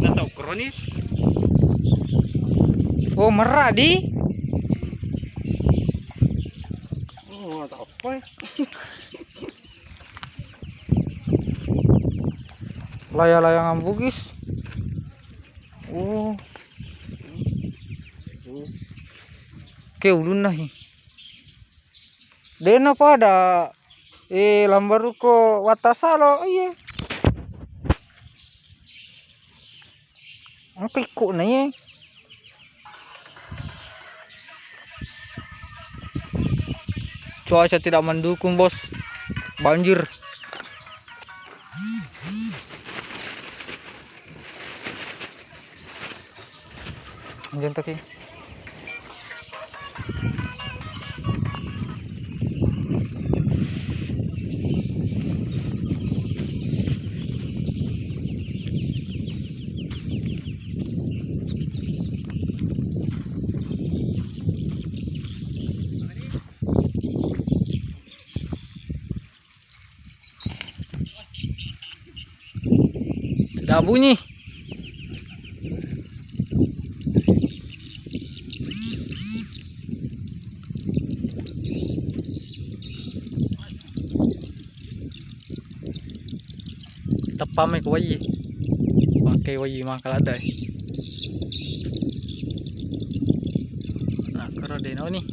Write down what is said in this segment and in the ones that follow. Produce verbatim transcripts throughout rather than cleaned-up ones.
Nataukro ni. Oh, merah di. Oh, tak apa. Layang-layangan Bugis. Oh. Ke ulunna hi. Dena pada, eh, lambaruko wattasalo, iye. Engka ikkuna, iye. Cuaca tidak mendukung, Bos. Banjir. Anjing taki. Sudah bunyi. Teppa mai ko wai. Pakai wai mangkaladai. Nah, karo deno ni.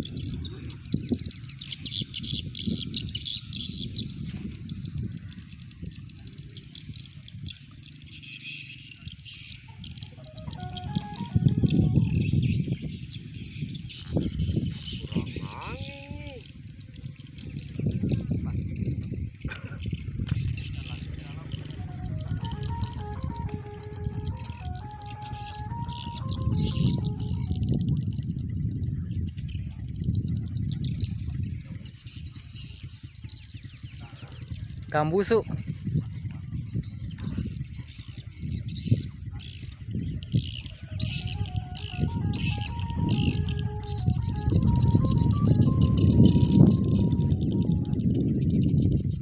Gambusu.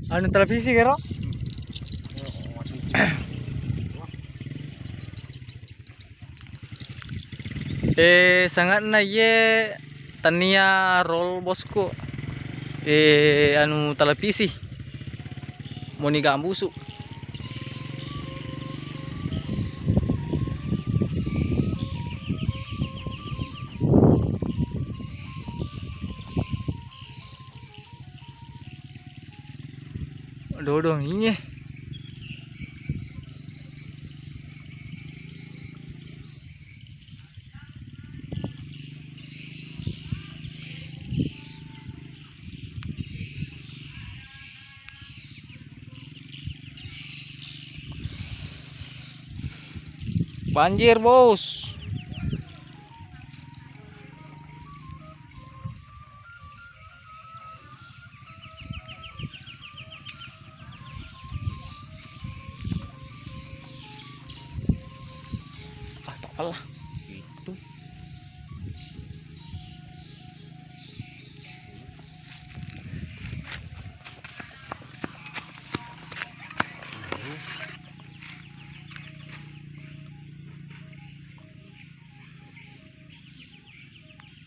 Anu televisi kero? Eh, sangatna iye tania roll bosku. Eh, anu televisi. Moni gambusu. Dodong inge. Banjir, Bos. Ah, tak apalah.